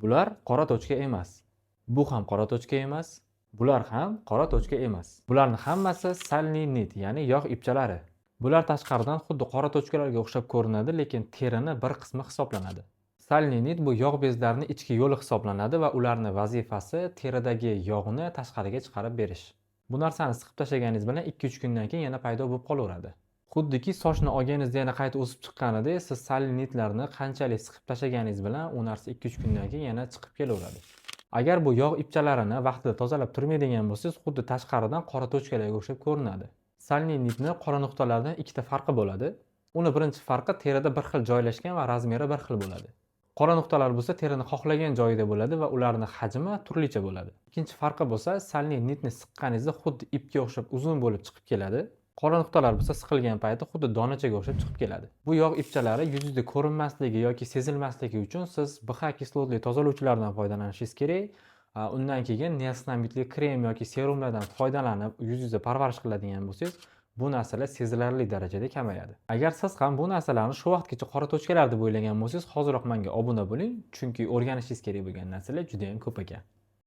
Bular qora точка emas. Bu ham qora точка emas. Bular ham qora точка emas. Bularni hammasi сальный нить, ya'ni yog' ipchalari. Bular tashqaridan xuddi qora точка larga o'xshab ko'rinadi, lekin terini bir qismi hisoblanadi. Сальный нить bu yog' bezlarining ichki yo'li hisoblanadi va ularni vazifasi teridagi yog'ni tashqariga chiqarib berish. Bu narsani siqib tashlaganingiz bilan 2-3 kundan keyin yana paydo bo'lib qolaveradi. Xuddiki sochni olganingizda yana qayta o'sib chiqqanidek, siz сальный нить larni qanchalik siqib tashlaganingiz bilan u narsa 2-3 kundan keyin yana chiqib kelaveradi. Agar bu yog' ipchalarini vaqtida tozalab turmaydigan bo'lsangiz, xuddi tashqaridan qora точка larga o'xshab ko'rinadi. Сальный нить ni qora nuqtalardan ikkita farqi bo'ladi. Uni birinchi farqi terida bir xil joylashgan va размер i bir xil bo'ladi. Qora nuqtalar bo'lsa terini xohlagan joyida bo'ladi va ularni hajmi turlicha bo'ladi. Ikkinchi farqi bo'lsa, сальный нить ni siqqaningizda xuddi ipga o'xshab uzun bo'lib chiqib keladi. Qora nuqtalar bo'lsa siqilgan payti xuddi donachaga o'xshab chiqib keladi. Bu yog' ipchalari yuzingizda ko'rinmasligi yoki sezilmasligi uchun siz BHA kislotli tozalovchilardan foydalanishingiz kerak. Undan keyin niasinamidli krem yoki serumlardan foydalanib yuzingizni parvarish qiladigan bo'lsangiz, bu narsalar sezilarli darajada kamayadi. Agar siz ham bu narsalarni shu vaqtgacha qora точка lar deb o'ylagan bo'lsangiz, hoziroq menga obuna bo'ling, chunki o'rganishingiz kerak bo'lgan narsalar juda ham ko'p ekan.